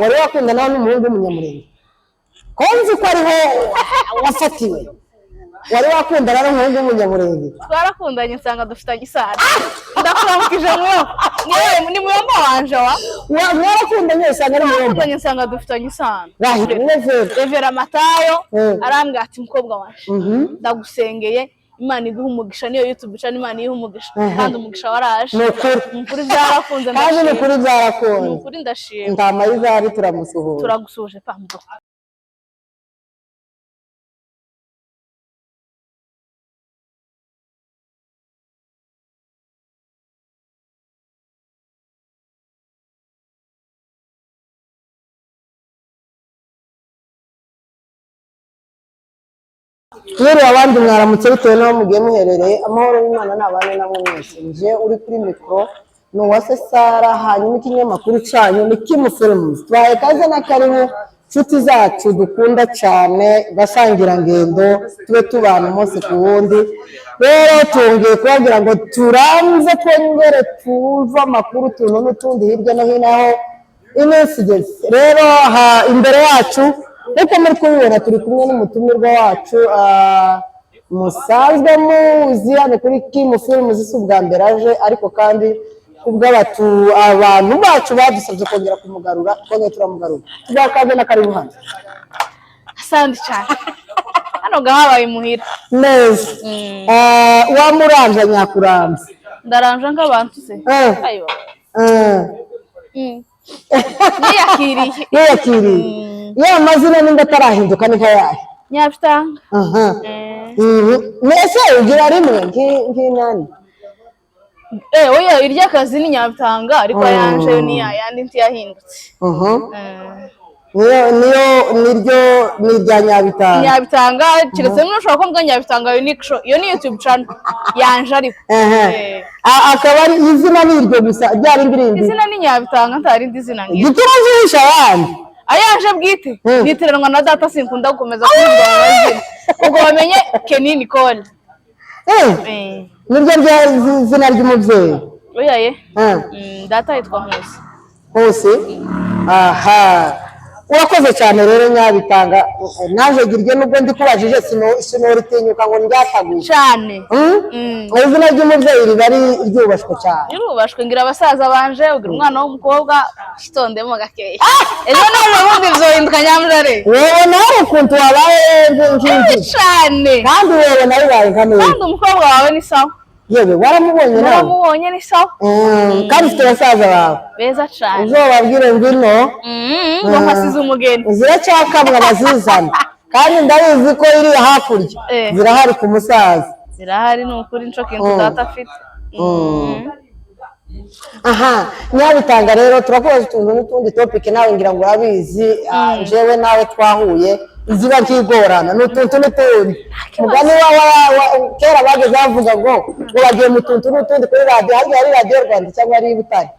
Wari wakundana n'umuhungu w'umunyamurenge, ko nzi ko ariho wafatiwe? Wari wakundana n'umuhungu w'umunyamurenge? Twarakundanye nsanga dufitanye isano. Ndakuramukije mwo, ni muyomba wanje wa. Mwarakundanye usanga ari muyomba? Twarakundanye nsanga dufitanye isano. Rahira Reverend. Revera Matayo arambwira ati: "Mukobwa wanje, ndagusengeye, Imana iguha umugisha, niyo YouTube channel Imana iha umugisha." Kandi umugisha waraje. Ni ukuri. Ni ukuri byarakunze. Kandi ni Ndashima. ukuri Ni byarakunze. ukuri ndashima. Ntama y'izari turamusuhura. Turagusuhuje pambo. Mwiriwe, abandi mwaramutse, bitewe n'aho mugiye muherereye. Amahoro y'Imana ni abane namwe mwese. Nje uri kuri mikoro ni Uwase Sara, hanyuma ikinyamakuru cyanyu ni Kimu Films. Tubahaye kaze na karibu, nshuti zacu dukunda cyane, basangirangendo, tube tubana umunsi ku wundi. Rero twongeye kubabwira ngo turanze twongere twumve amakuru, utuntu n'utundi hirya no hino aho iminsi igeze. Rero aha imbere yacu, nk'uko muri kubibona, turi kumwe n'umutumirwa wacu musanzwe muzi hano kuri Kimu Films. Si ubwa mbere aje, ariko kandi kubw'abatu abantu bacu badusabye kongera kumugarura, twongeye turamugarura. Tubaha kaze na karibu hano. Asante cyane, hano gahabaye imuhira. Neza. Wamuranje nyakuramza. Ndaranje nk'abantu se. Ayo. Niyakiriye. Yiyakiriye. Yewe, amazina nimba atarahinduka ni nkayahe? Nyabitanga. Aha. Mbese ugira rimwe nk'inani? Oya, iry'akazi ni Nyabitanga, ariko ayanje yo ni yayandi, ntiyahindutse. Niyo niryo ni irya Nyabitanga. Nyabitanga, keretse nushobora kumbwa Nyabitanga Unique Show, iyo ni YouTube channel yanje ariko. Akaba ari izina ni iryo gusa, rya rindi rindi? Izina ni Nyabitanga, nta rindi zina ngira. Gituma uzihisha abandi. Ayanje bwite nitiranwa na data, sinkunda gukomeza kuvuga mu mazina, ubwo bamenye Kenny Nicole. Niryo rya zina ry'umubyeyi? Oya ye. Data yitwa Nkusi. Hose aha. Urakoze cyane rero Nyabitanga. Naje girye nubwo ndikubajije sinoritinyuka ngo ndyataguye. Cyane. Izina ry'umubyeyi riba ari ryubashwe cyane. Irubashwe. Ngira abasaza banje, ugira umwana w'umukobwa, kitondemo gakeya, ejo n'ejo bundi bizohinduka nyamurare. Wowe nawe ukuntu wabaye nk'inzu. Cyane. Kandi wowe nawe ubaye nka neza. Kandi umukobwa wawe ni sawa. Yewe, waramubonye nawe? Naramubonye, ni sawa. Kandi ufite basaza bawe beza cyane. Uzobabwire ngwino. Ngo mpasize umugeni. Ziracyakamwa, bazizana, kandi ndabizi ko iri hakurya. Zirahari ku musaza. Zirahari, ni ukuri, nico kintu data afite. Aha Nyabitanga, rero turakubaza utuntu n'utundi topic, nawe ngira ngo urabizi. Jewe nawe twahuye ziba nkigorana, ni utuntu n'utundi. Mugani wa kera bageze bavuga ngo bagiye mu tuntu n'utundi kuri radiyo, harya ari Radiyo Rwanda cyangwa ari i Butare?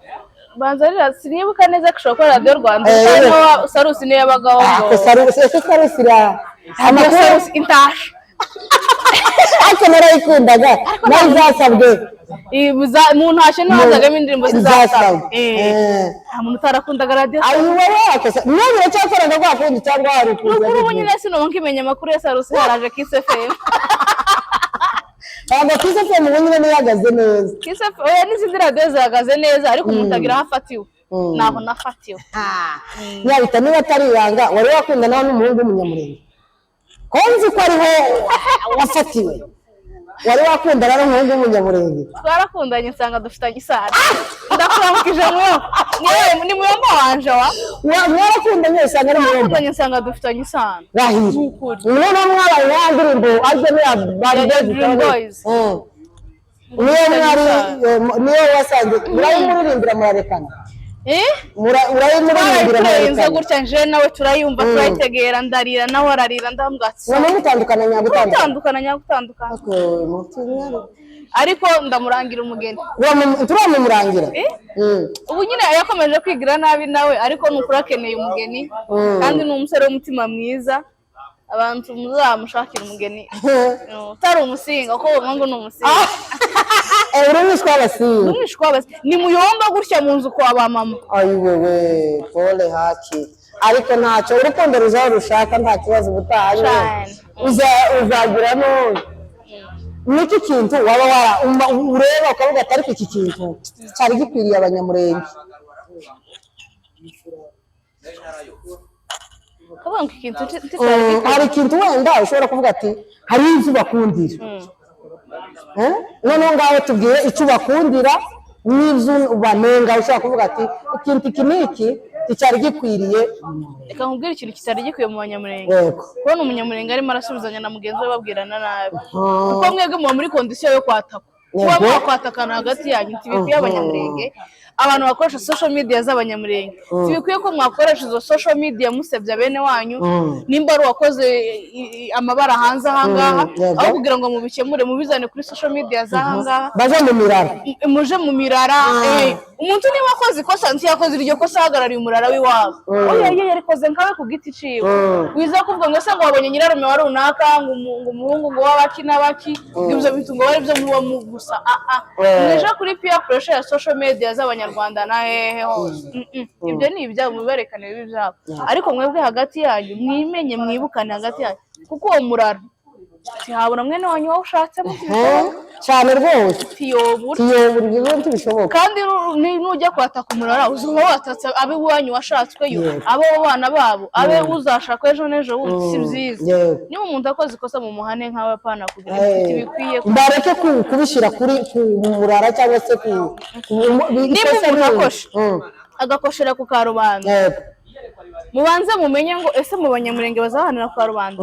Banza ari, sinibuka neza ko ishobora kuba Radiyo Rwanda. Harimo Sarusi, niyo yabagaho ngo. Ako Sarusi, ese Sarusi ra Radiyo amakuru Sarusi intasho. Ariko narayikundaga, nayo zasabwe. Mu ntashyo niho hazagamo indirimbo zizasabwa. Zizasabwa. Nta muntu utarakundaga radiyo. Ayo wowe akosa niyo biracyakoraga kwa kundi cyangwa hari ukuntu? Nukuri ubu nyine sinumva nkimenya amakuru ya Sarusi, haraje Kiss FM. Ntabwo Kiss FM ubu nyine nihagaze neza. Kiss FM, oya, n'izindi radiyo zihagaze neza, ariko umuntu agira aho afatiwe, naho nafatiwe. Nyabita, niba atari ibanga, wari wakundana n'umuhungu w'umunyamurenge, ko nzi ko ariho wafatiwe? Wari wakundana n'umuhungu w'umunyamurenge? Twarakundanye nsanga dufitanye isano. Ndakuramukije mwo, ni muyomba wanje wa. Mwarakundanye usanga ari muyomba? Twarakundanye nsanga dufitanye isano. Rahira. Nukuri. Noneho mwabaye nka ndirimbo ariko niya Bad Ya Boys. Dream Boys. Niyo mwari niyo wasanze urayimuririmbira murarekana? Eh? Urayimuririmbira Twarayiturenze murarekana? gutya, nje nawe turayumva, turayitegera, ndarira nawe ararira, ndambwira ati Mwaba mutandukana nyagutandukana? Gutandukana nyagutandukana. Ariko ndamurangira umugeni. Turamumurangira. Eh? Ubu nyine yakomeje kwigira nabi nawe, ariko ni ukuri akeneye umugeni. Kandi ni umusore w'umutima mwiza. Abantu muzamushakira umugeni utari umusinga, kuko uwo ngo ni umusinga. Uri umwishwa w'abasinga. Umwishwa w'abasinga ni muyomba gutya mu nzu kwa ba mama. Ayi wewe, pole haki, ariko ntacyo, urukundo ruzaho rushaka, nta kibazo, ubutaha nyine Cyane. Uzagira n'undi. Niki kintu waba wara ureba ukavuga ati: "Ariko iki kintu cyari gikwiriye Abanyamurenge"? Kavuga ngo ikintu kitari Hari ikintu wenda ushobora kuvuga ati hari ibyo ubakundira. Eh? Noneho ngaho tubwire icyo ubakundira n'ibyo ubanenga. Ushobora kuvuga ati ikintu iki n'iki kicyari gikwiriye. Reka nkubwire ikintu kitari gikwiye mu Banyamurenge. Kubona Umunyamurenge arimo arasubizanya na mugenzi we, babwirana nabi, kuko mwebwe muba muri condition yo kwatakwa, kuba mwakwatakana hagati yanyu ntibikwiye. Abanyamurenge, abantu bakoresha social media z'Abanyamurenge, ntibikwiye ko mwakoresha izo social media musebya bene wanyu. Nimba ari uwakoze amabara hanze ahangaha, aho kugira ngo mubikemure mubizane kuri social media z'ahangaha. Baje mu mirara. Muje mu mirara. Umuntu niba akoze ikosa, ntiyakoze iryo kosa ahagarariye umurara w'iwabo. Oya, ye yarikoze nkawe ku giti ciwe. Wiza kuvuga ngo se ngo wabonye nyirarume wa runaka, ngo umuhungu ngo w'abaki n'abaki, ngo ibyo bintu ngo bari byo muba mu gusa, ah ah. Mwije kuri peer pressure ya social media z'Abanyarwanda na hehe hose. Ibyo ni ibyabo, muberekane bibi byabo, ariko mwebwe hagati yanyu mwimenye, mwibukane hagati yanyu, kuko uwo murara ntihabura mwene wanyu wawushatsemo. Eh, cyane rwose. Tiyobura. Tiyobura, ibyo bintu ntibishoboka. Kandi nujya kwataka umurara, uzuba watatse abe iwanyu washatsweyo, abo bana babo, abe uzashaka ejo n'ejo bundi. Si byiza. Niba umuntu akoze ikosa, mu muhane nkawe, apana kugira inshuti bikwiye. Bareke kubishyira kuri ku murara cyangwa se ku Niba ikosa umuntu akoshe, agakoshera ku karubanda, mubanze mumenye ngo ese mu Banyamurenge bazahanira ku karubanda?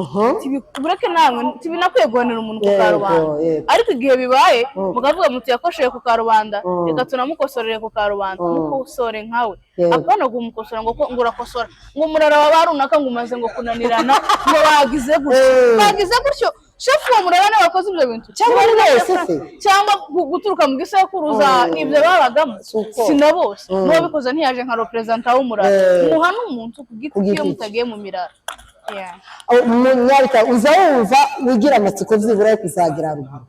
Mureke namwe, ntibinakwiye guhanira umuntu ku karubanda. Ariko igihe bibaye, mukavuga muti yakosheye ku karubanda, reka tunamukosorere ku karubanda. Mukosore nkawe, apana kumukosora ngo ngo urakosora ngo umurara wa ba runaka ngo umaze ngo kunanirana, ngo bagize gutyo, bagize gutyo. Shefu uwo murara niwe wakoze ibyo bintu? Cyangwa ari wese se? Cyangwa guturuka mu gisekuruza ibyo babagamo. Si uko. Si na bose. N'uwabikoze ntiyaje nka représentant w'umurara. Muhane umuntu ku giti Ku cye giti cye. mutagiye mu mirara. Yeah. Munyabita uza wumva wigira amatsiko byibura yo kuzagera ruguru,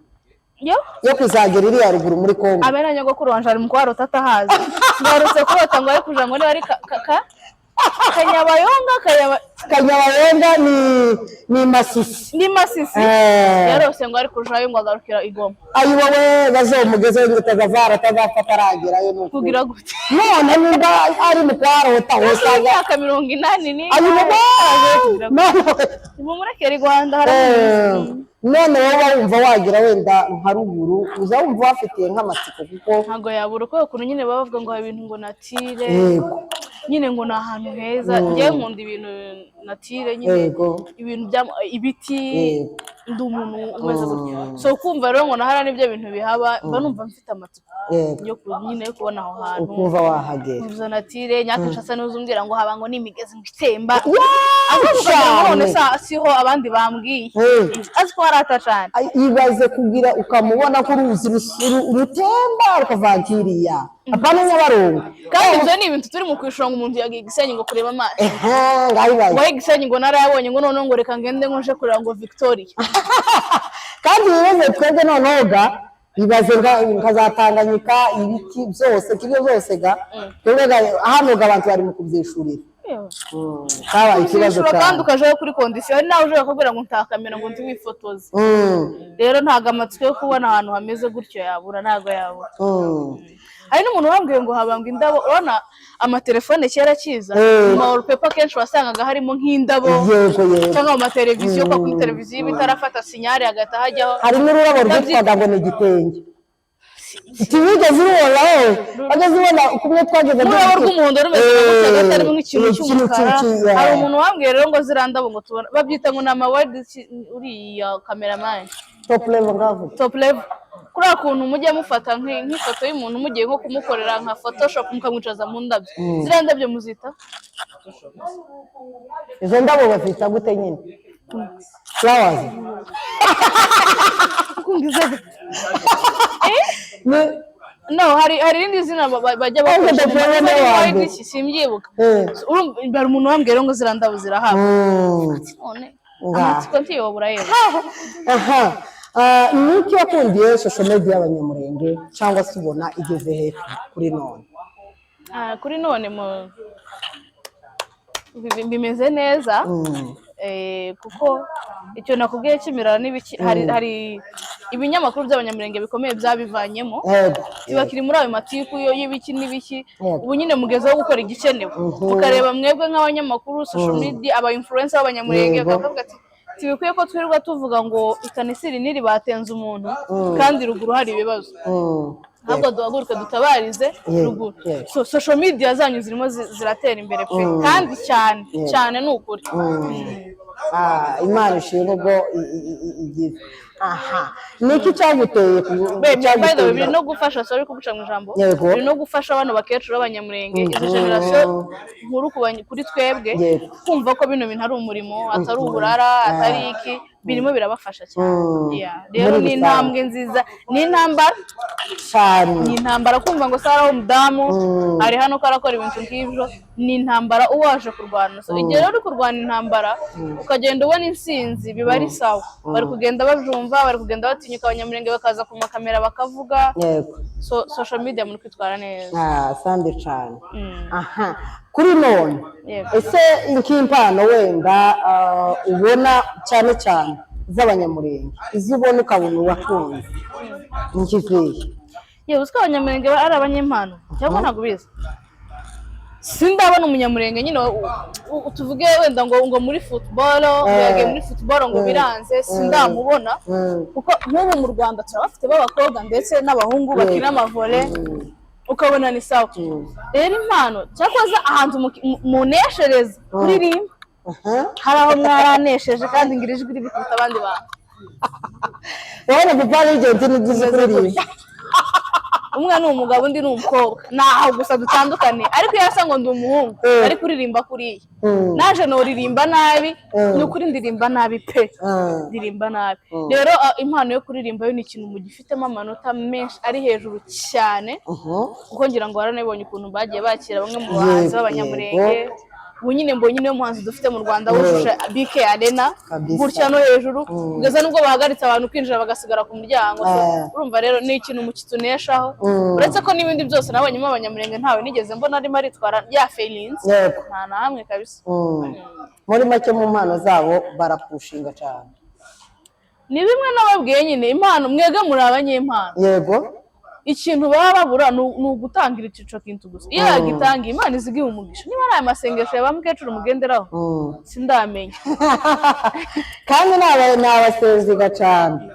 Yo? yo kuzagera iriya ruguru muri Kongo? Abe na nyogokuru wanje ari mu kuharota atahazi. Ngarutse kurota ngo ari kuja ngo niba ari Kanyabayonga, Kanyaba Kanyabayonga ni Masisi. Ni Masisi. Yarose ngo ari kujayo, ngo agarukira i Goma. Ayi wowe, bazomugezeyo ngo utazavara atazapfa ataragerayo, ni ukuri. Kugira gute? None nimba ari mu kwarota wosanga Imyaka 80 ni ayi wowe, none mumurekere, Rwanda haramuzi. None wowe wumva wagira wenda nka ruguru, uza wumva wafitiye nk'amatsiko kuko Ntabwo yabura, uko ukuntu nyine baba bavuga ngo hari ibintu ngo nature, nyine ngo ni ahantu heza. Njyewe nkunda ibintu nature nyine, ibintu bya ibiti. Ndi umuntu umeze gutyo, so kumva rero ngo nahara n'ibyo bintu bihaba, mba numva mfite amatsiko yo nyine yo kubona aho hantu. Ukumva wahagera. Izo nature Nyakinshasa, nizo umbwira ngo haba ngo n'imigezi ngo itemba, Cyane. azavuga ngo none siho abandi bambwiye, azi ko harata cane. Ay, ibaze kugira ukamubona ko uruzi rutemba rukavangiriya, apana Nyabarongo. Kandi ibyo ni ibintu turi mu kwishura, ngo umuntu yagiye Gisenyi ngo kureba amazi. Ehe, ngaho ibaze. Ngo ahe Gisenyi, ngo narayabonye, ngo noneho ngo reka ngende ngo nje kureba ngo Victoria. Kandi ibibazo twebwe noneho ga, ibaze nka za Tanganyika, ibiti byose kibyo byose ga, twebwe ga hano ga abantu bari mu kubyishurira. Kabaye ikibazo Uzishura kandi cyane. ukajayo kuri condition, hari nawe ushobora kubwira ngo ntakamera ngo ntiwifotoze. Rero ntabwo amatsiko yo kubona ahantu hameze gutyo yabura, ntabwo yabura. Hari n'umuntu wambwiye ngo habanga indabo. Urabona amatelefone kera akiza, mu ma wallpaper kenshi wasangaga harimo nk'indabo, yego yego cyangwa mu mateleviziyo, kwa kuri televiziyo iba itarafata signal hagahita hajyaho. Hari n'ururabo rwitwaga ngo ni igitenge, ntiwigeze urubona wowe? Wageze ubona kumwe twageze? N'ururabo rw'umuhondo rumeze nka gutya, hagati harimo nk'ikintu cy'umukara. Hari umuntu wambwiye rero ngo ziriya ndabo ngo tubona babyita ngo ni amawedi, uriya cameraman. Top level, ngavuga. Top level, kuriya kuntu mujya mufata nk'ifoto y'umuntu mugiye nko kumukorera nka photoshop, mukamwicaza mu ndabyo, ziriya ndabyo muzita Izo ndabo bazita gute nyine? Flowers. Kungiza gute? Ni No, hari irindi zina bajya Ariko bakoresha. Top level Niba ni ari wa white mbere. iki, simbyibuka. Urumva, hari umuntu wambwiye rero ngo ziriya ndabo zirahaba. None Nga. amatsiko ntiyobora yewe. Aha. Ah, ni iki wakundiye social media y'Abanyamurenge, cyangwa se ubona igeze he kuri none? Ah, kuri none mu bimeze neza. Kuko icyo nakubwiye cy'imirara n'ibiki, hari ibinyamakuru by'Abanyamurenge bikomeye byabivanyemo. Ntibakiri muri ayo matiku yo y'ibiki n'ibiki. Ubu nyine mugezeho gukora igikenewe, mukareba mwebwe nk'abanyamakuru, social media, aba influencer b'Abanyamurenge, bakavuga ati ntibikwiye ko twirirwa tuvuga ngo ikanisa iri n'iri batenze umuntu kandi ruguru hari ibibazo, ahubwo duhaguruke dutabarize ruguru. So social media zanyu zirimo ziratera imbere pe, kandi cyane cyane, ni ukuri. Ah, Imana ishimwe ubwo igize aha. Ni iki cyaguteye By the way, cyaguteye biri no gufasha, sorry kuguca mu ijambo, Yego. biri no gufasha bano bakecuru b'Abanyamurenge, izi generation nkuru kuri twebwe, kumva ko bino bintu ari umurimo, atari uburara, atari iki. Birimo birabafasha cyane. Yeah. Rero Muri ni rusange. intambwe nziza, ni intambara, cyane. Ni intambara kumva ngo Sara w'umudamu ari hano ko arakora ibintu nk'ibyo, ni intambara uba waje kurwana. So igihe rero uri kurwana intambara ukagenda ubona intsinzi, biba ari sawa. Bari kugenda babyumva, bari kugenda batinyuka, Abanyamurenge bakaza ku makamera bakavuga. So social media muri kwitwara neza. Ah, asante cyane. Aha kuri none, ese nk'impano wenda ubona cyane cyane z'Abanyamurenge, izo ubona ukabona urakunze, ni izihe? Yewe, uzi ko Abanyamurenge ari abanyempano, cyangwa ntabwo ubizi? Sindabona Umunyamurenge nyine tuvuge wenda ngo muri football, ngo yagiye muri football ngo biranze, sindamubona. Kuko nk'ubu mu Rwanda turabafite b'abakobwa ndetse n'abahungu bakina amavolley, ukabona ni sawa. Rero impano, cyakoze ahantu muneshereza kuririmba, hari aho mwaranesheje, kandi ngira ijwi ribi kuruta abandi bantu. Wowe na Papa Legend ni byiza kuririmba. Umwe ni umugabo, undi ni umukobwa, ni aho gusa dutandukane. Ariko iyo asa ngo ndi umuhungu ari kuririmba kuriya, naje noririmba nabi. Ni ukuri ndirimba nabi pe, ndirimba nabi. Rero impano yo kuririmba yo ni ikintu mugifitemo amanota menshi ari hejuru cyane, kuko ngira ngo waranabibonye ukuntu bagiye bakira bamwe mu bahanzi b'Abanyamurenge. Ubu nyine mbonye niyo muhanzi dufite mu Rwanda wujuje BK Arena gutya no hejuru, kugeza n'ubwo bahagaritse abantu kwinjira bagasigara ku muryango. So, urumva rero ni ikintu mukituneshaho, uretse ko n'ibindi byose nabonyemo Abanyamurenge ntawe nigeze mbona arimo aritwara ya feelings, nta na hamwe kabisa. Muri make, mu mpano zabo barapushinga cyane. Ni bimwe nababwiye nyine, impano, mwebwe muri abanyempano. Ikintu baba babura ni ugutangira ico kintu gusa. Iyo yagitangiye, Imana izigiha umugisha. Niba ari aya masengesho ya ba mukecuru mugenderaho, sindamenya. Kandi ni abasenziga cyane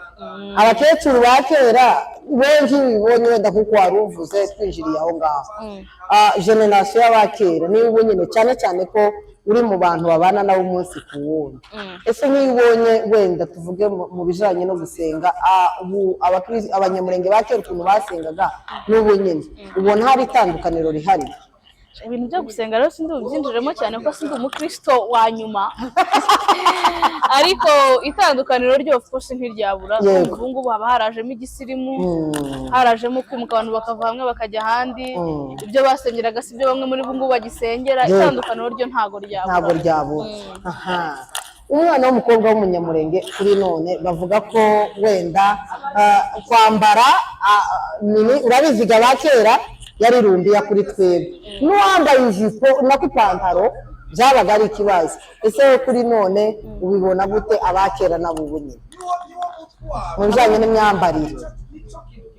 abakecuru ba kera benshi bibonye wenda, kuko wari uvuze twinjiriye aho ngaho. Ah, génération y'abakera niba ubu nyine, cyane cyane ko uri mu bantu babana nabo umunsi ku wundi, ese nk'iyo ubonye wenda tuvuge mu bijanye no gusenga, ubu Abanyamurenge ba kera ukuntu basengaga n'ubu nyine, ubona hari itandukaniro rihari? Ibintu byo gusenga rero sindi bubyinjiremo cyane kuko sindi umukristo wa nyuma, ariko itandukaniro ryo of course ntiryabura. Ubu ngubu haba harajemo igisirimu, harajemo kwimuka, abantu bakava hamwe bakajya ahandi. Ibyo basengeraga si byo bamwe muri ubu ngubu bagisengera. Itandukaniro ryo ntago ryabura. Ntabwo ryabura. Aha umwana w'umukobwa w'Umunyamurenge kuri none bavuga ko wenda kwambara mini, urabiziga ba kera yari rumbiya kuri twebwe, n'uwambaye ijipo nako ipantaro byabaga ari ikibazo. Ese wowe kuri none ubibona gute, abakera n'abubu nyine mu bijyanye n'imyambarire?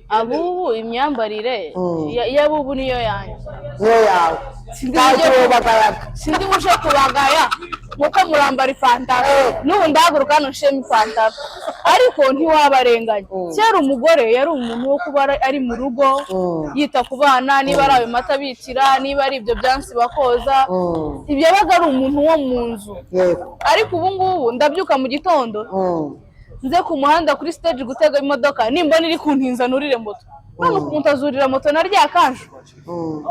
Abubu imyambarire y'abubu niyo yanjye. Niyo yawe. Sindi ntacyo bagayaga. Sindi buje kubagaya nkuko murambara ipantaro. N'ubu ndahaguruka hano nshema ipantaro, ariko ntiwabarenganya. Kera umugore yari umuntu wo kuba ari mu rugo, yita ku bana, niba ari ayo mata abikira, niba ari ibyo byansi bakoza, ibyo, yabaga ari umuntu wo mu nzu. Ariko ubu ngubu ndabyuka mu gitondo, nze ku muhanda kuri stage gutega imodoka, nimbona iri kuntinza nurire moto. None umuntu azurira moto na rya kanju?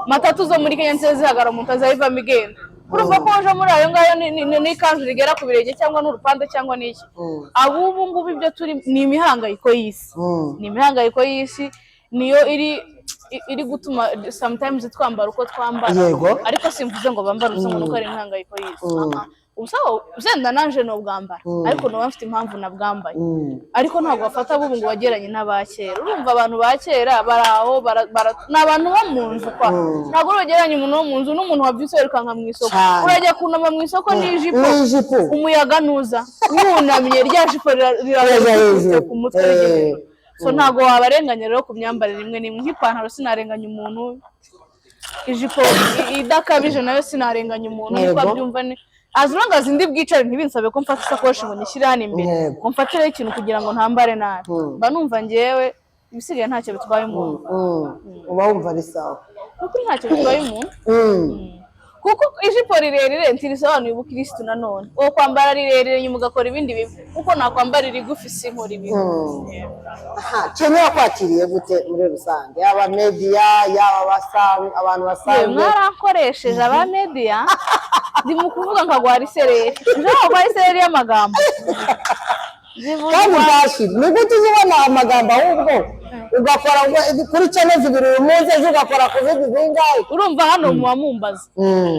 Matatu zo muri Kenya nziza zihagara, umuntu azayivamo igenda. Urumva ko waje muri ayo ngayo n'ikanzu rigera ku birenge, cyangwa n'urupande, cyangwa n'iki. Abubu ngubu ibyo turi ni imihangayiko y'isi. Ni imihangayiko y'isi niyo iri gutuma sometimes twambara uko twambara. Ariko simvuze ngo bambare ubusa ngo nuko ari imihangayiko y'isi. Ah, ah. Ubusa uzenda nanje nobwambara, ariko noba mfite impamvu nabwambaye. Ariko ntabwo bafata bubu ngo wageranye n'abakera. Urumva, abantu ba kera bari aho, ni abantu bo mu nzu kwa ntabwo uregeranya umuntu wo mu nzu n'umuntu wabyutse wirukanka mu isoko. Cyane. Urajya kunama mu isoko n'ijipo, N'ijipo. umuyaga nuza wunamye, rya jipo Riraza hejuru. ku mutwe rijya hejuru. So ntabwo wabarenganya rero ku myambarire imwe n'imwe. Nk'ipantaro sinarenganya umuntu, ijipo idakabije nayo sinarenganya umuntu nkuko abyumva. Ni as long as ndi bwicare, ntibinsabe ko mfata isakoshi ngo nyishyire hano imbere, ngo mfatireho ikintu kugira ngo ntambare nabi, mba numva ngewe ibisigaye ntacyo bitwaye umuntu. Uba wumva ari sawa. Kuko ntacyo bitwaye umuntu, kuko ijipo rirerire ntirisobanuye ubukirisitu. Nanone uwo kwambara rirerire nyuma ugakora ibindi bibi, kuko nakwambara irigufi sinkora ibibi. Aha, Kenya yakwakiriye gute muri rusange, yaba media, yaba abantu Yewe, basanzwe? Mwarankoresheje aba media. Ndi mu kuvuga nkagwara isereri, nje nkagwara isereri y'amagambo. Kandi ntashire. Ni gute uza ubona amagambo, ahubwo ugakora ngo kuri channel zibiri uyu munsi, ejo ugakora ku zindi zingahe? Urumva, hano muba mumbaza.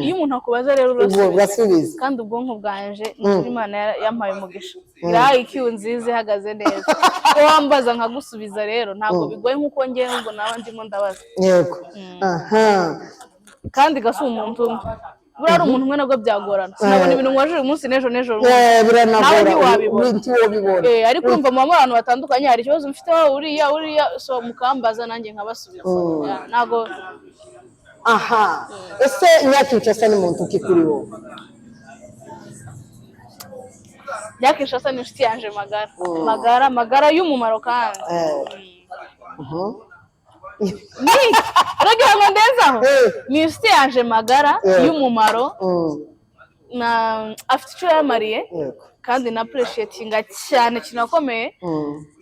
Iyo umuntu akubaza rero, Ubwo urasubiza. Urasubiza. Kandi ubwonko bwanje, ni ukuri Imana yampaye umugisha, iraha IQ nziza ihagaze neza. Ko wambaza nkagusubiza rero ntabwo bigoye nk'uko ngewe ngo naba ndimo ndabaza. Yego, aha. Kandi gasa umuntu umwe, buriya ari umuntu umwe nabwo byagorana. Sinabona ibintu ngo uyu munsi n'ejo n'ejo bundi. Biranagora. Nawe ntiwabibona. Ntiwabibona. Ariko urumva muba muri abantu batandukanye, hari ikibazo mfite wowe, uriya uriya, so mukambaza nanjye nkabasubiza. Yeah, ntabwo. Aha, ese Nyakinshasa ni muntu ki kuri wowe? Nyakinshasa ni inshuti yanje magara, magara magara y'umumaro kandi. Ni uragira ngo ndenzaho? Ni inshuti yanje magara y'umumaro, na afite icyo yamariye, kandi na appreciatinga cyane kinakomeye.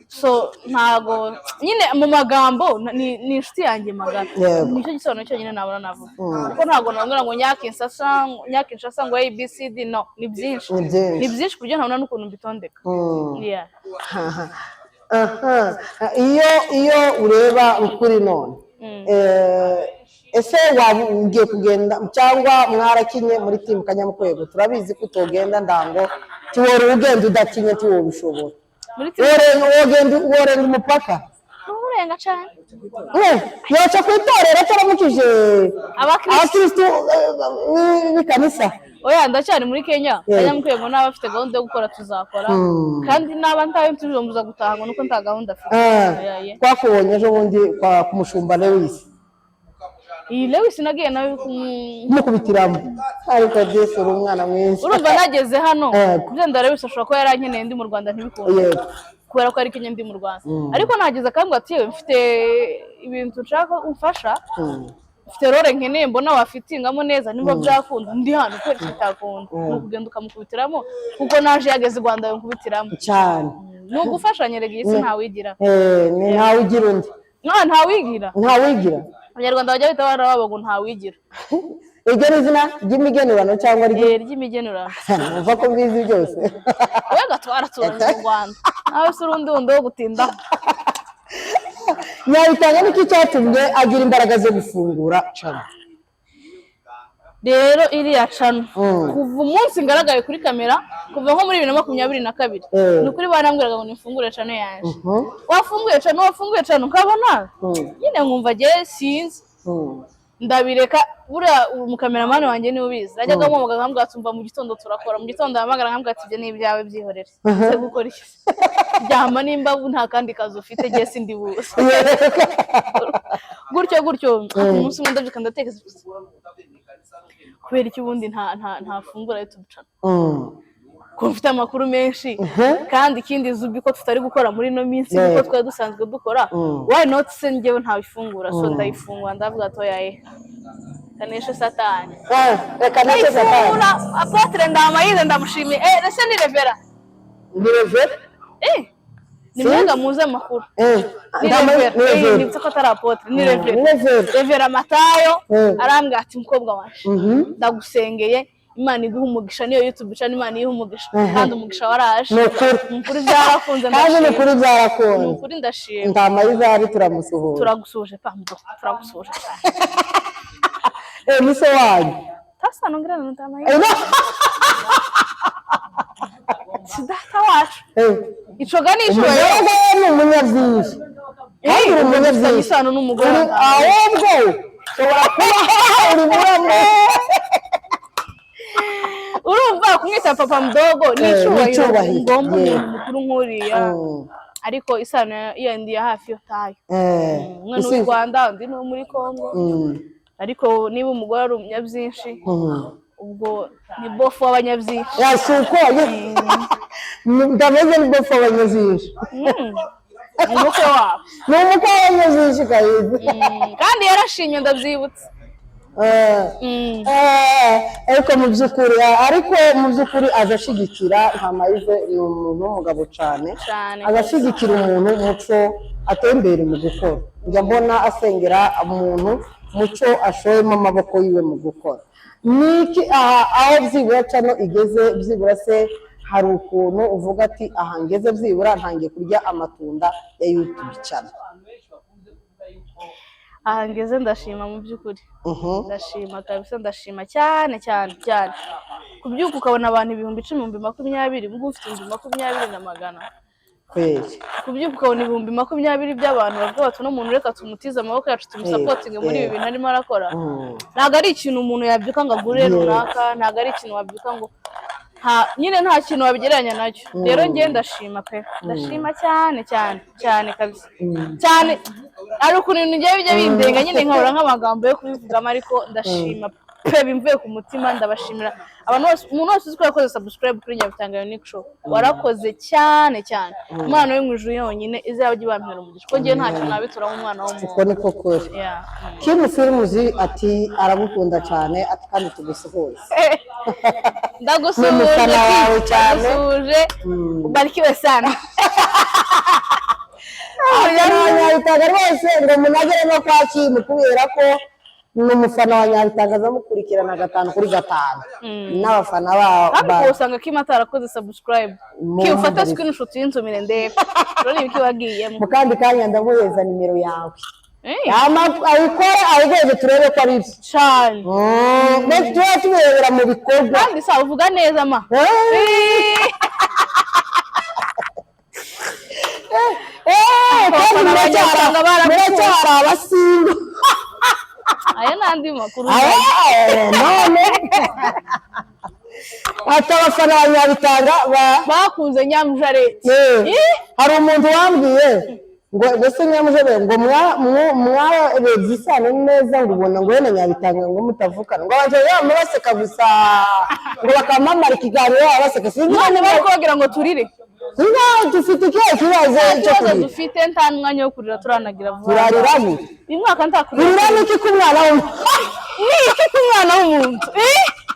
So ntago nyine mu magambo ni inshuti yanjye magara. Nicyo gisobanuro cyonyine nabona navuga, kuko ntabwo nabwira ngo Nyakinshasa, Nyakinshasa ngo ABCD. No, ni byinshi. Ni byinshi. Ni byinshi ku buryo ntabona n'ukuntu mbitondeka. Yeah. Aha. Iyo ureba ukuri none, ese waba ugiye kugenda cyangwa mwarakinye muri team Kanyamukwego? Turabizi ko utogenda ndango tiwora ugenda udakinye, tiwobishobora. Muri team. Wogenda worenga umupaka? Urenga cyane. Yoca ku itorero ataramukije Abakristo. abakristu b'ikanisa. Oya, ndacyari muri Kenya. Kanyamukwego naba afite gahunda yo gukora, tuzakora. Kandi naba ntayo ntuzombuza gutaha ngo nuko nta gahunda afite. Oya, ye. Twakubonye ejo bundi kwa ku mushumba Lewis. Iyi Lewis nagiye nawe kumukubitiramo, ariko disi uri umwana mwiza. Urumva, nageze hano, byenda Lewis ashobora kuba yarankeneye ndi mu Rwanda ntibikunde, kubera ko ari Kenya ndi mu Rwanda. Ariko nageze akambwira ati: "Yewe, mfite ibintu nshaka ko umfasha, mfite role nkeneye, mbona wafitingamo neza. Niba byakunda ndi hano, kubera iki bitakunda?" Ni ukugenda ukamukubitiramo, kuko naje yageze i Rwanda yankubitiramo. Cyane. Ni ugufashanya rega, iyi si ntawigira. Ni ntawe ugira undi. Ntawigira. Ntawigira. Abanyarwanda bajya bita abana babo ngo ntawigira. Iryo ni izina ry'imigenurano cyangwa Ry'imigenurano. Numva ko mbizi byose. Wowe gatwara turanye mu Rwanda, nawe se urundi wundi wo gutindaho. Nyabitanga niki cyatumye agira imbaraga zo gufungura channel? Rero iriya channel, kuva umunsi ngaragaye kuri kamera, kuva nko muri 2022, ni ukuri barambwiraga ngo nifungure channel yanjye. Wafunguye channel, wafunguye channel, ukabona nyine nkumva jye sinzi, ndabireka. Buriya umukameramani wanjye niwe ubizi, najyaga amuhamagara nkambwira ati: "Umva, mu gitondo turakora." Mu gitondo yahamagara nkambwira ati: "Ibyo ni ibyawe, byihorere." Ese gukora iki? Ryama nimba nta kandi kazi ufite, jye sindi buze. Gutyo gutyo, umunsi umwe ndabyuka ndatekereza, kubera iki ubundi ntafungura YouTube channel, ko mfite amakuru menshi? Kandi ikindi, zubi ko tutari gukora muri ino minsi kuko twari dusanzwe dukora, why not se njyewe ntabifungura? So ndayifungura, ndavuga ati: "Oya ye, kaneshe satani." Reka nacyo satani. Ndayifungura. Apôtre Ndamayize ndamushimiye. Ese ni révérend? Ni révérend. Ni mwenga muzi amakuru. Ni Ndamayize révérend. Ni révérend. Nibutse ko atari apôtre, ni révérend. Ni révérend. Révérend Matayo arambwira ati: "Mukobwa wanje, ndagusengeye, Imana iguha umugisha, niyo YouTube channel Imana iha umugisha." Kandi umugisha waraje. Ni ukuri. Ni ukuri byarakunze. Kandi ni Ndashima. ukuri byarakunze. Ni ukuri ndashima. Ndamayize ahari, turamusuhuje. Turagusuhuje pamdo, turagusuhuje cyane. Ni se wanyu. Tasa nongera na Ndamayize. No. Icoga ni icubahiro. Umugore we ni umunyabyinshi kandi uri Dufitanye umunyabyinshi. isano n'umugore. Ahubwo ushobora kuba uri muramu. Urumva, kumwita papa mdogo ni Ni icubahiro icubahiro, ngomba yeah. umuntu mukuru nk'uriya. Ariko isano yandi ya hafi yo tayo. Umwe ni uw'i Rwanda, undi ni uwo muri Congo. Ariko niba umugore ari umunyabyinshi, ubwo ni bofu w'abanyabyinshi. Ya, si uko ndameze, ni bofu w'abanyabyinshi. Ni umukwe wabo. Ni umukwe w'abanyabyinshi kabisa. Kandi yarashimye, ndabyibutse. Ariko mu by'ukuri aza ashigikira Ntamayive, ni umuntu w'umugabo cyane. Cyane. Aza ashigikira umuntu muco atembera mu gukora. Njya mbona asengera umuntu muco ashoyemo amaboko yiwe mu gukora. Niki aha aho byibura cano igeze, byibura se hari ukuntu uvuga ati: "Aha ngeze byibura ntangiye kurya amatunda ya YouTube channel"? Aha ngeze ndashima mu by'ukuri. Ndashima kabisa, ndashima cyane cyane cyane. Kubyuka ukabona abantu 10,000, 20,000, ubwo ufite 20,100. Kubyuka ukabona 20,000 by'abantu bavuga bati: "Uno muntu reka tumutize amaboko yacu, tumusapotinge muri ibi bintu arimo arakora," ntabwo ari ikintu umuntu yabyuka ngo agure runaka, ntabwo ari ikintu wabyuka ngo nta nyine, nta kintu wabigereranya nacyo. Rero njye ndashima pe, ndashima cyane cyane cyane kabisa cyane. Hari ukuntu ibintu ngiye bijya bindenga nyine, nkabura nk'amagambo yo kubivugamo, ariko ndashima pe, bimvuye ku mutima. Ndabashimira abantu bose, umuntu wese uzi ko yakoze subscribe kuri Nyabitanga Unique Show, warakoze cyane cyane. Umwana wo mu ijuru yonyine izajya ibampera umugisha, kuko ngewe ntacyo nabitura nk'umwana Uko w'umuntu. Niko kuri. Yeah. Kim Films ati aragukunda cyane, ati kandi tugusuhuze. Ndagusuhuje. Ni umufana wawe cyane. Ndagusuhuje, ubarikiwe sana. Abanyabitanga rwose ngo munagere no kwa Kim, kubera ko ni umufana wa Nyabitanga, azamukurikirana gatanu kuri gatanu n'abafana ba Kandi ubwo usanga Kim atarakoze subscribe. Kim, ufate screenshot y'inzumire ndebe rero ibiki wagiyemo. Mu kandi kanya ndamuhereza nimero yawe. Eh, ayikore, ayigeze, turebe ko ari byo. Cyane. Mbese tuba tubirebera mu bikorwa. Kandi sa uvuga neza ma. Kandi Abafana b'Abanyarwanda baragukunze. muracyari abasingo. Aya ni andi makuru. None ati abafana ba Nyabitanga ba Bakunze Nyamujareti. Hari umuntu wambwiye ngo mbese Nyamujebe ngo mwarebye isano neza, ngo ubona ngo wenda Nyabitanga ngo mutavukana, ngo abantu baba baseka gusa, ngo bakamamara ikiganiro baba baseka, sinzi. None bari kubabwira ngo turire? Niba dufite ikihe kibazo Nta cyo kibazo kurira? dufite, nta n'umwanya wo kurira turanagira vuba. Turarira gute? Uyu mwaka ntakurira. Kurira niki ku mwana w'umuntu? Ni iki ku mwana w'umuntu?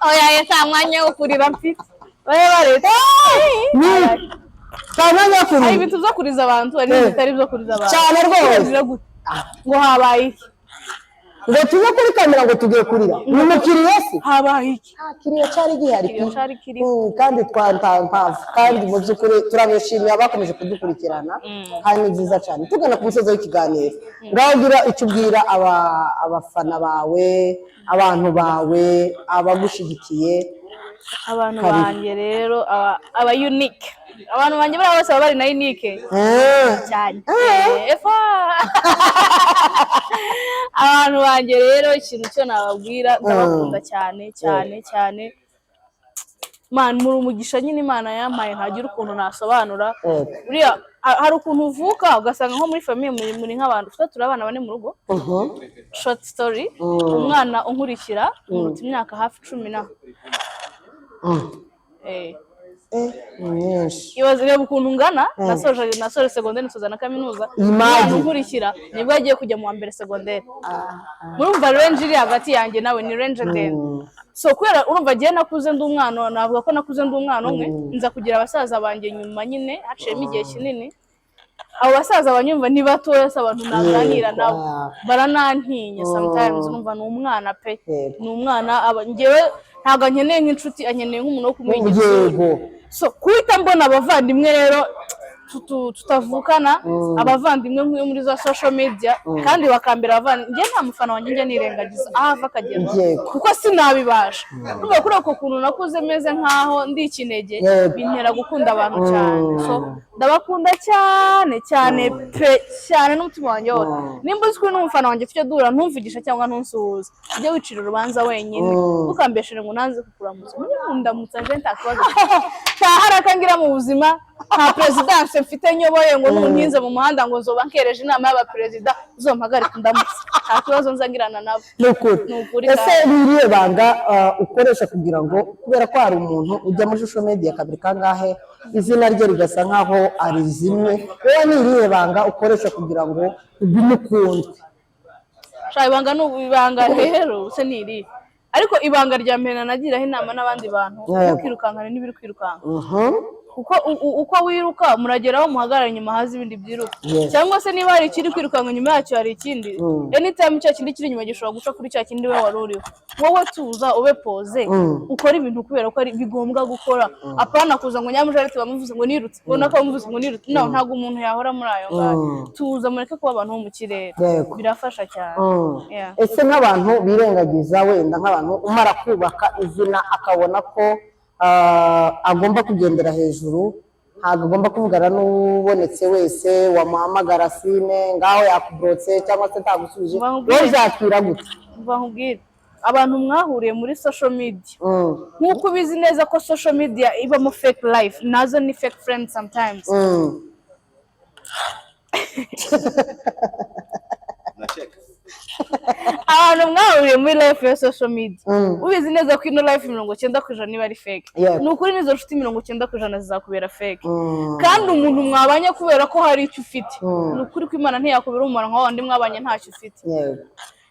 Oya ya, nta mwanya wo kurira mfite, babe baretse. Ni nta mwanya wo Hari kurira. ibintu byo kuriza abantu, hari n'ibintu bitari byo kuriza abantu. Cyane rwose. Kurira gute? Ngo habaye iki? Ngo tujye kuri kamera ngo tugiye kurira, ni umukiriya se? Habaye iki? Nta kiriya cyari gihari. Kiriya cyari kiriho. Kandi mpamvu kandi mu by'ukuri turabishimiye abakomeje kudukurikirana, kandi ni byiza cyane. Tugana ku musozi w'ikiganiro, ngaho gira icyo ubwira abafana bawe, abantu bawe, abagushyigikiye. Abantu Karibu. banjye rero, aba unique, abantu banjye buriya bose baba bari na unique cyane. Efa, abantu banjye rero, ikintu cyo nababwira, ndabakunda cyane cyane cyane. Man, muri umugisha nyine Imana yampaye, ntagira ukuntu nasobanura. Buriya hari ukuntu uvuka ugasanga nko muri famille muri nk'abantu twe turi abana bane mu rugo. Short story, umwana unkurikira muruta imyaka hafi 10 na. Ni myinshi. Ibaze, reba ukuntu ungana, nasoje segonderi, nsoza na kaminuza. Imagine. Umwana unkurikira nibwo agiye kujya mu wa mbere segonderi. Murumva range iri hagati yanjye nawe ni range ndende. So kubera urumva agiye, nakuze ndi umwana, navuga ko nakuze ndi umwana umwe, nza kugira abasaza banjye nyuma nyine haciyemo igihe kinini. Abo basaza banyumva ni batoya, si abantu naganira nabo. Baranantinya sometimes, urumva ni umwana pe. Ni umwana, aba njyewe ntabwo ankeneye nk'inshuti, ankeneye nk'umuntu wo kumuha igitsure. So guhita mbona abavandimwe rero tutavukana, abavandimwe nk'uyu muri za social media, kandi bakambera abavandimwe. Njye nta mufana wanjye njya nirengagiza aho ava akagera, kuko sinabibasha. Urumva kuri uko kuntu nakuze meze nkaho ndi ikinege, bintera gukunda abantu cyane. So ndabakunda cyane cyane pe, cyane n'umutima wanjye wose. Nimba uzi ko uri n'umufana wanjye, tujya duhura ntumvugisha cyangwa ntunsuhuze, ujye wicira urubanza wenyine. Ntukambeshere ngo nanze kukuramutsa. Mujye mundamutsa, nje nta kibazo, nta haraka ngira mu buzima, nta perezidanse mfite nyoboye ngo nuntinze mu muhanda ngo nzoba nkereje inama y'abaperezida. Uzompagarike ndamutse, nta kibazo nza ngirana nabo. Ni ukuri. Ni ukuri. Ese Kandi ni irihe banga ukoresha kugira ngo, kubera ko hari umuntu ujya muri social media kabiri kangahe izina rye rigasa nkaho arizimwe, wowe ni irihe banga ukoresha kugira ngo ugume ukundwe? Sha, ibanga ni ibanga rero se ni irihe? Ariko ibanga rya mbere nanagiraho inama n'abandi bantu, ntukirukankane n'ibiri kwirukanka, kuko uko wiruka murageraho muhagarara inyuma haza ibindi byiruka, cyangwa se niba hari ikiri kwirukanka inyuma yacyo hari ikindi, anytime cya kindi kiri inyuma gishobora guca kuri cya kindi we wari uriho. Wowe tuza, ube posé, ukore ibintu kubera ko ari bigombwa gukora, apana kuza ngo nyamujarete bamuvuze ngo nirutse, ngo nako bamuvuze ngo nirutse. No, ntabwo umuntu yahora muri ayo ngayo. Tuza, mureke kuba abantu bo mu kirere. Birafasha cyane. Yeah. Ese nk'abantu birengagiza, wenda nk'abantu umara kubaka izina akabona ko agomba kugendera hejuru, ntabwo agomba kuvugana n'ubonetse wese, wamuhamagara sine ngaho yakuburotse cyangwa se ntagusubije, Bamubwire. wowe uzakira gute? Umva nkubwire, abantu mwahuriye muri social media, nk'uko ubizi neza ko social media ibamo fake life, nazo ni fake friends sometimes. Unacheka. Abantu mwahuriye muri life ya social media, ubizi neza ko ino life 90% niba ari fake, ni ukuri n'izo nshuti 90% zizakubera fake. Kandi umuntu mwabanye kubera ko hari icyo ufite, ni ukuri ko Imana ntiyakubera umumaro nka wandi mwabanye ntacyo ufite.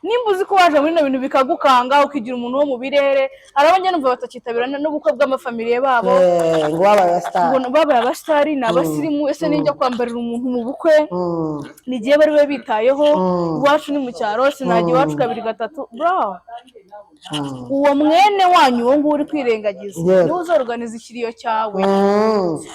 Nimba uzi ko waje muri bino bintu bikagukanga, ukigira umuntu wo mu birere, hari abo njya numva batakitabira n'ubukwe bw'amafamiliye babo. Ngo babaye abasitari. Ngo babaye abasitari, ni abasirimu. Ese ninjya kwambarira umuntu mu bukwe, ni igihe bari be bitayeho? Iwacu ni mu cyaro, sinajya iwacu kabiri gatatu, bro. Uwo mwene wanyu, uwo nguwo uri kwirengagiza, niwe uzoruganiza ikiriyo cyawe.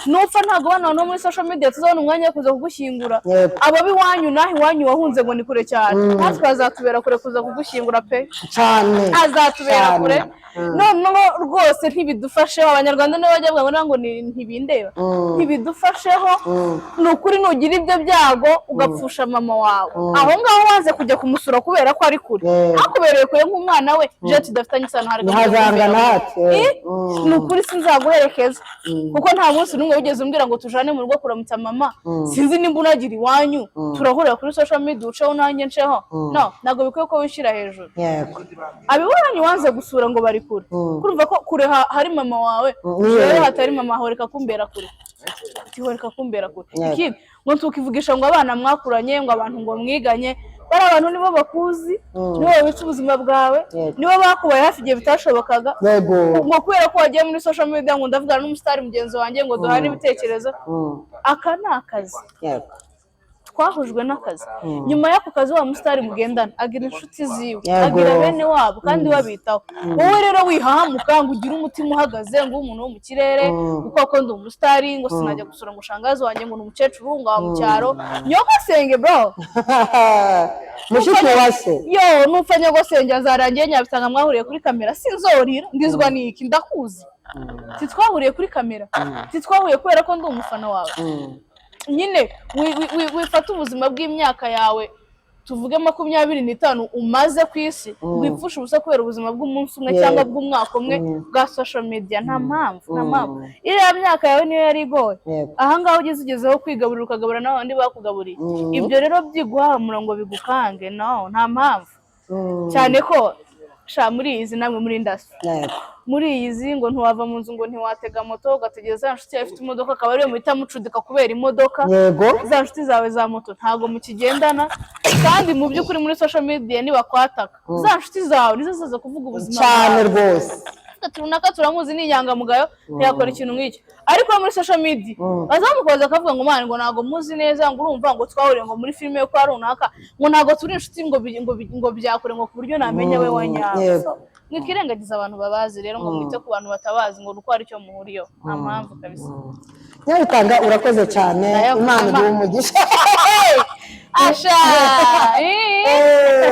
Nupfa, ntabwo bano bantu bo muri social media tuzabona umwanya wo kuza kugushyingura. Abo b'iwanyu naho iwanyu wahunze ngo ni kure cyane, natwe bazatubera kure kuza kugushyingura pe. Cyane. Azatubera Cyane. kure. Noneho rwose ntibidufasheho. Abanyarwanda nibo bajya bavuga ngo ntibindeba, ntibidufasheho. Ni ukuri, nugira ibyo byago ugapfusha mama wawe, aho ngaho waze kujya kumusura kubera ko ari kure, hakubereye kure nk'umwana we, je tudafitanye isano, hari Ntihazangana hati. Ni ukuri sinzaguherekeza, kuko nta munsi n'umwe wigeze umbwira ngo tujane mu rugo kuramutsa mama. Sinzi nimba unagira iwanyu, turahurira kuri social media, uceho nanjye nceho. No, ntabwo bikwiye ko wishyira hejuru. Abiwanyu wanze gusura ngo bari kure, kurumva ko kure hari mama wawe, rero hatari mama wawe, reka kumbera kure, reka kumbera kure. Ikindi ngo tukivugisha ngo abana mwakuranye, ngo abantu ngo mwiganye, bari abantu nibo bakuzi, nibo babitse ubuzima bwawe, nibo bakubaye hafi igihe bitashobokaga. Ngo kubera ko wagiye muri social media ngo ndavugana n'umusitari mugenzi wanjye ngo duhane ibitekerezo, aka ni akazi. Twahujwe n'akazi. Nyuma y'ako kazi, wa musitari mugendana agira inshuti ziwe, agira bene wabo kandi babitaho. Wowe rero wihahamuka ngo ugire umutima uhagaze, ngo ube umuntu wo mu kirere, kuko ko ndi umusitari ngo sinajya gusura ngo shangazi wanjye, ngo ni umukecuru, ngo aba mu cyaro, nyogosenge bro. Mushiki wa se. Yo, nupfa nyogosenge azarangiye nyabisanga mwahuriye kuri kamera, sinzorira ndizwa niki? Ndakuzi, titwahuriye kuri kamera, titwahuye kubera ko ndi umufana wawe. Nyine wifata ubuzima bw'imyaka yawe, tuvuge 25 umaze ku isi, wipfusha ubusa kubera ubuzima bw'umunsi umwe cyangwa bw'umwaka umwe bwa social media. Nta mpamvu, nta mpamvu. Iriya myaka yawe niyo yari igoye. Ahangaha ugeze, ugezeho kwigaburira, ukagaburira n'abandi bakugaburiye. Ibyo rero byiguhahamura ngo bigukange, no, nta mpamvu. Cyane ko sha muri izi namwe muri industry, muri iyi zi ngo ntiwava mu nzu, ngo ntiwatega moto, ugategereza za nshuti yawe ifite imodoka, akaba ariyo muhita mucudika kubera imodoka. Za nshuti zawe za moto ntabwo mukigendana. Kandi mu by'ukuri muri social media nibakwataka, za nshuti zawe nizo ziza kuvuga ubuzima Cyane bwawe. rwose. Ati runaka turamuzi ni inyangamugayo, ntiyakora ikintu nk'icyo. Ariko muri social media bazamukoza akavuga ngo mwana, ngo ntabwo muzi neza, ngo urumva ngo twahuriye ngo muri filime yo kwa runaka, ngo ntabwo turi inshuti, ngo byakure ngo ku buryo namenya we wa nyawe. So, mwikirengagiza abantu babazi rero ngo mwite ku bantu batabazi ngo ni uko hari icyo muhuriyeho. Nta mpamvu kabisa. Nyabitanga, urakoze cyane. Nayo Imana mama. iguhe umugisha. Asha. Eh.